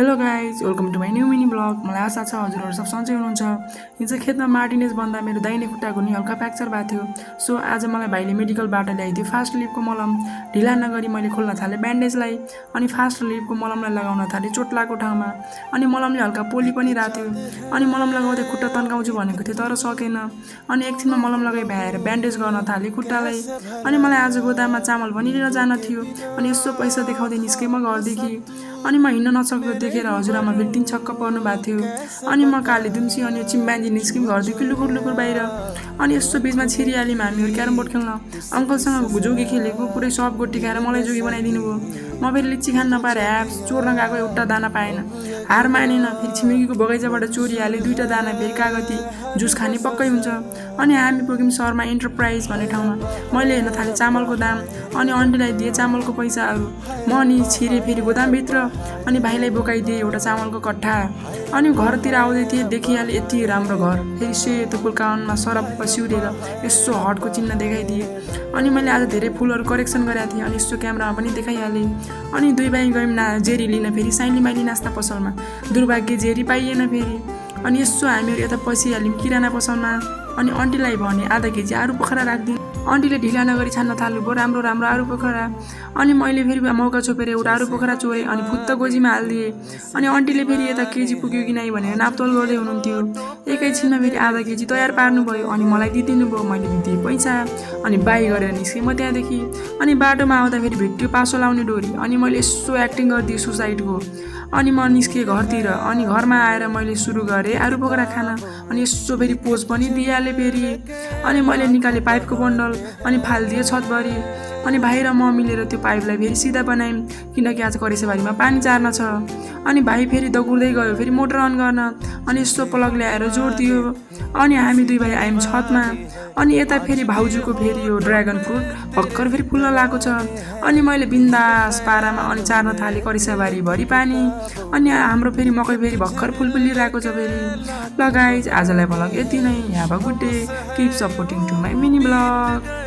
Hello guys welcome to my new mini blog. मलाई आशा छ हजुरहरू सब सन्चै हुनुहुन्छ। हिजो खेतमा मार्टिनेज बन्दा मेरो दाहिने खुट्टाको नि हल्का फ्र्याक्चर भएको थियो। सो आज मलाई भाइले मेडिकलबाट ल्याइदियो फास्ट लिभको मलम। ढिला नगरी मैले खोल्न थालेँ ब्यान्डेजलाई अनि फास्ट लिभको मलमलाई लगाउन थालेँ चोट लागेको ठाउँमा। अनि मलमले हल्का पोली पनि राख्यो। अनि मलम लगाउँदै खुट्टा तन्काउँछु भनेको थिएँ तर सकेन। अनि एकछिनमा मलम लगाइ भ्याएर ब्यान्डेज गर्न थालेँ खुट्टालाई। अनि मलाई आज गोदाममा चामल पनि लिन जान थियो। अनि यसो पैसा देखाउँदै निस्केँ म घरदेखि। अनि म हिँड्न नसक्दो देखेर हजुरआमा फेरि तिन छक्क पर्नु भएको थियो। अनि म काली दुम्सी अनि चिम्बान्जी निस्क्यौँ घरदेखि लुकुर लुकुर बाहिर। अनि यस्तो बिचमा छिरिहाल्यौँ हामीहरू क्यारम बोर्ड खेल्न। अङ्कलसँग जोगी खेलेको पुरै सब गोटी खाएर मलाई जोगी बनाइदिनु भयो। म फेरि लिची खान नपाएर ह्याप्स चोर्न गएको एउटा दाना पाएन। हार मानेन। फेरि छिमेकीको बगैँचाबाट चोरिहालेँ दुईवटा दाना फेरि कागती जुस खाने पक्कै हुन्छ। अनि हामी पुग्यौँ शर्मा इन्टरप्राइज भन्ने ठाउँमा। मैले हेर्न थालेँ चामलको दाम अनि आन्टीलाई दिएँ चामलको पैसाहरू। म नि छिरेँ फेरि गोदामभित्र अनि भाइलाई बोकाइदिएँ एउटा चामलको कट्ठा। अनि घरतिर आउँदै थिएँ देखिहालेँ यति राम्रो घर फेरि सेतो फुलकाउनमा सरप्प सिउरेर यसो हटको चिन्ह देखाइदिएँ। अनि मैले आज धेरै फुलहरू करेक्सन गरेको थिएँ अनि यसो क्यामेरामा पनि देखाइहालेँ। अनि दुई भाइ गयौँ जेरी लिन फेरि साइली माइली नास्ता पसलमा। दुर्भाग्य जेरी पाइएन फेरि। अनि यसो हामीहरू यता पसिहाल्यौँ किराना पसलमा। अनि आन्टीलाई भने आधा केजी आरू पोखरा राखिदिनु। आन्टीले ढिला नगरी छान्न थाल्नु भयो राम्रो राम्रो आरू पोखरा। अनि मैले फेरि मौका छोपेर एउटा आरू पोखरा चोरेँ अनि फुत्त गोजीमा हालिदिएँ। अनि आन्टीले फेरि यता केजी पुग्यो कि नै भनेर नापतोल गर्दै हुनुहुन्थ्यो। एकैछिनमा फेरि आधा केजी तयार पार्नुभयो अनि मलाई दिइदिनु भयो। मैले दिएँ पैसा अनि बाई गरेर निस्केँ म त्यहाँदेखि। अनि बाटोमा आउँदा फेरि भेट्यो पासो लाउने डोरी। अनि मैले यसो एक्टिङ गरिदिएँ सुसाइडको। अनि म निस्केँ घरतिर। अनि घरमा आएर मैले सुरु गरेँ आरू पोखरा खान। अनि यसो फेरि पोज पनि दिइहालेँ फेरि। अनि मैले निकालेँ पाइपको बन्डल अनि फालिदिएँ छतभरि। अनि भाइ र म मिलेर त्यो पाइपलाई फेरि सिधा बनायौँ किनकि आज करेसेबारीमा पानी चार्न छ। अनि भाइ फेरि दगुर्दै गयो फेरि मोटर अन गर्न अनि यसो प्लग ल्याएर जोडिदियो। अनि हामी दुई भाइ आयौँ छतमा। अनि यता फेरि भाउजूको फेरि यो ड्र्यागन फ्रुट भर्खर फेरि फुल्न लागेको छ। अनि मैले बिन्दास पारामा अनि चार्न थालेँ करेसाबारीभरि पानी। अनि हाम्रो फेरि मकै फेरि भर्खर फुलिरहेको छ फेरि। ल गाइज आजलाई भ्लग यति नै। Have a good day. Keep supporting to my mini blog.